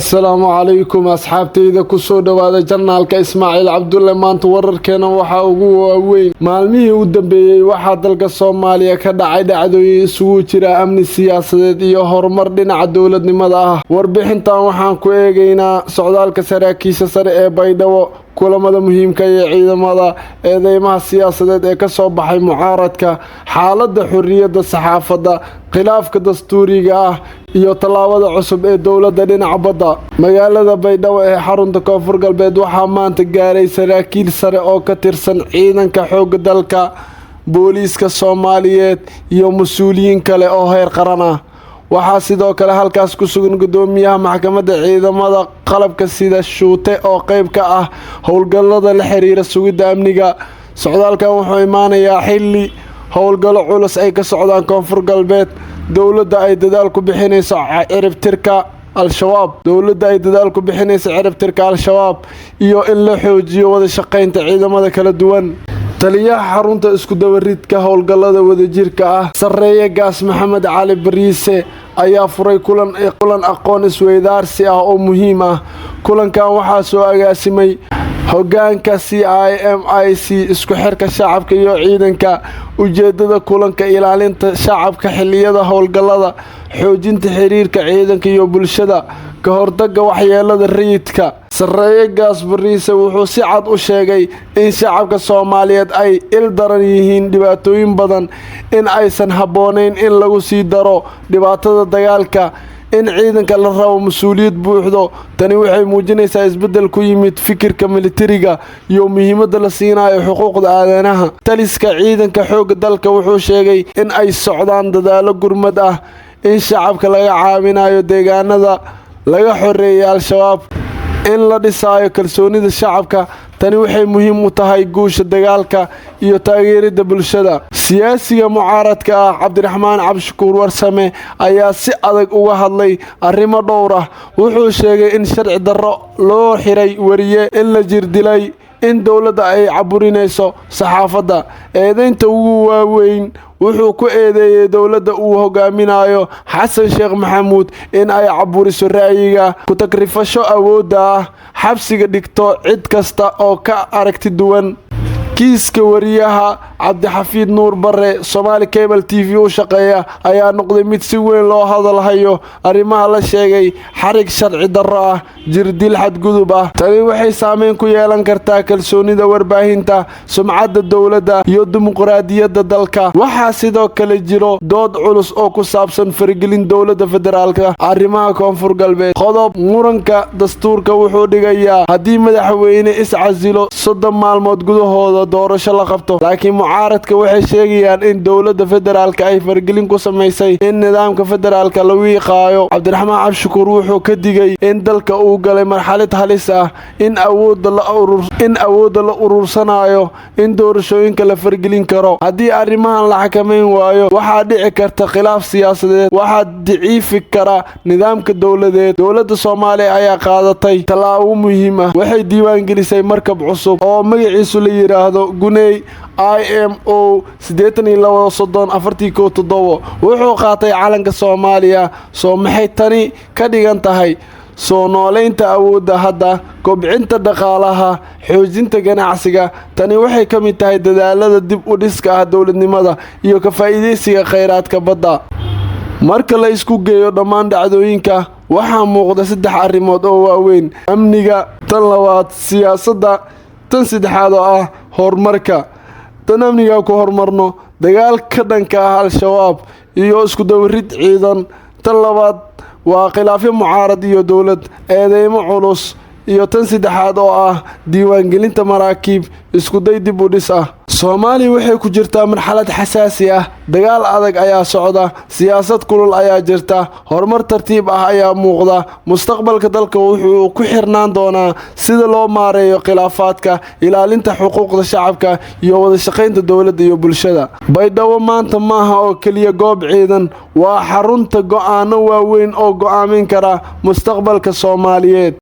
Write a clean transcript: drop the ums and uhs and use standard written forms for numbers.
Asalaamu calaykum asxaabtayda, kusoo dhowaada channelka Ismaaciil Cabdulle. Maanta wararkeena waxaa ugu waaweyn: maalmihii u dambeeyey waxaa dalka Soomaaliya ka dhacay dhacdooyin isugu jira amni, siyaasadeed iyo horumar dhinaca dowladnimada ah. Warbixintan waxaan ku eegaynaa socdaalka saraakiisha sare ee Baydhabo, kulamada muhiimka ee ciidamada, eedeymaha siyaasadeed ee kasoo baxay mucaaradka, xaaladda xorriyadda saxaafadda, khilaafka dastuuriga ah iyo tallaabada cusub ee dowladda dhinaca badda. Magaalada Baydhabo ee xarunta Koonfur Galbeed waxaa maanta gaaray saraakiil sare oo ka tirsan ciidanka xoogga dalka, booliiska Soomaaliyeed iyo mas-uuliyiin kale oo heer qaran ah. Waxaa sidoo kale halkaas ku sugan gudoomiyaha maxkamadda ciidamada qalabka sida Shuute, oo qayb ka ah howlgallada la xiriira sugidda amniga. Socdaalkan wuxuu imaanayaa xilli howlgallo culus ay ka socdaan Koonfur Galbeed, dowladda ay dadaal ku bixinayso ciribtirka Al-Shabaab, dowladda ay dadaal ku bixinayso ciribtirka Al-Shabaab iyo in la xoojiyo wada shaqaynta ciidamada kala duwan. Taliyaha xarunta isku dabaridka howlgallada wadajirka ah, Sarreeye Gaas Maxamed Cali Bariise, ayaa furay kulan aqoon isweydaarsi ah oo muhiim ah. Kulankan waxaa soo agaasimay hogaanka CIMIC, isku xirka shacabka iyo ciidanka. Ujeedada kulanka: ilaalinta shacabka xilliyada howlgallada, xoojinta xiriirka ciidanka iyo bulshada, ka hortagga waxyeelada rayidka. Sarreeye Gaas Bariise wuxuu si cad u sheegay in shacabka Soomaaliyeed ay il daran yihiin dhibaatooyin badan, in aysan habboonayn in lagu sii daro dhibaatada dagaalka, in ciidanka la rabo mas-uuliyad buuxdo. Tani waxay muujinaysaa isbeddel ku yimid fikirka militariga iyo muhiimadda la siinayo xuquuqda aadanaha. Taliska ciidanka xoogga dalka wuxuu sheegay in ay socdaan dadaallo gurmad ah, in shacabka laga caawinayo deegaanada laga xoreeyay Al-Shabaab, in la dhisaayo kalsoonida shacabka. Tani waxay muhiim u tahay guusha dagaalka iyo taageerida bulshada. Siyaasiga mucaaradka ah Cabdiraxmaan Cabdishakuur Warsame ayaa si adag uga hadlay arrimo dhowr ah. Wuxuu sheegay in sharci darro loo xiray wariye, in la jirdilay, in dowladda ay caburinayso saxaafadda. Eedeynta ugu waaweyn wuxuu ku eedeeyey dowladda uu hogaaminayo Xasan Sheekh Maxamuud in ay caburiso ra'yiga, ku takrifasho awoodda ah, xabsiga dhigto cid kasta oo ka aragti duwan. Kiiska wariyaha Cabdixafiid Nuur Bare, Somaali Cable TV u shaqeeya, ayaa noqday mid si weyn loo hadalhayo. Arrimaha la sheegay: xarig sharci darro ah, jirdil xadgudub ah. Tani waxay saameyn ku yeelan kartaa kalsoonida warbaahinta, sumcadda dowladda iyo dimuqraadiyadda dalka. Waxaa sidoo kale jiro dood culus oo ku saabsan faragelin dowladda federaalka arrimaha Koonfur Galbeed. Qodob muranka dastuurka wuxuu dhigayaa haddii madaxweyne iscasilo, 30 maalmood gudahooda doorasho la qabto, laakiin mucaaradka waxay sheegayaan in dowladda federaalka ay faragelin ku samaysay, in nidaamka federaalka la wiiqaayo. Cabdiraxmaan Cabdishakuur wuxuu ka digay in dalka uu galay marxalad halis ah, in awoodda la urursanayo, in doorashooyinka la fargelin karo. Haddii arrimahan la xakamayn waayo, waxaa dhici karta khilaaf siyaasadeed, waxaa daciifi kara nidaamka dowladeed. Dowladda Soomaaliya ayaa qaadatay tallaabo muhiim ah. Waxay diiwaangelisay markab cusub oo magaciisu la yidhaahdo Guney IMO 82 30 41. Wuxuu qaatay calanka Soomaaliya. Soo maxay tani ka dhigan tahay? Soo noolaynta awoodda hadda, kobcinta dhaqaalaha, xoojinta ganacsiga. Tani waxay ka mid tahay dadaalada dib u dhiska ah dowladnimada iyo ka faa'iidaysiga kheyraadka badda. Marka la isku geeyo dhammaan dhacdooyinka, waxaa muuqda saddex arrimood oo waaweyn: amniga, tan labaad siyaasadda, tan saddexaad oo ah horumarka. Tan amniga ku horumarno: dagaal ka dhanka ah Al-Shabaab iyo isku dabarid ciidan. Tan labaad waa khilaafyo mucaarad iyo dowlad, eedeymo culus, iyo tan saddexaad oo ah diiwaangelinta maraakiib, iskuday dib u dhis ah. Soomaaliya waxay ku jirtaa marxalad xasaasi ah. Dagaal adag ayaa socda, siyaasad kulul ayaa jirta, horumar tartiib ah ayaa muuqda. Mustaqbalka dalka wuxuu ku xirnaan doonaa sida loo maareeyo khilaafaadka, ilaalinta xuquuqda shacabka iyo wada shaqaynta dowladda iyo bulshada. Baydhabo maanta maaha oo keliya goob ciidan, waa xarunta go'aano waaweyn oo go'aamin kara mustaqbalka Soomaaliyeed.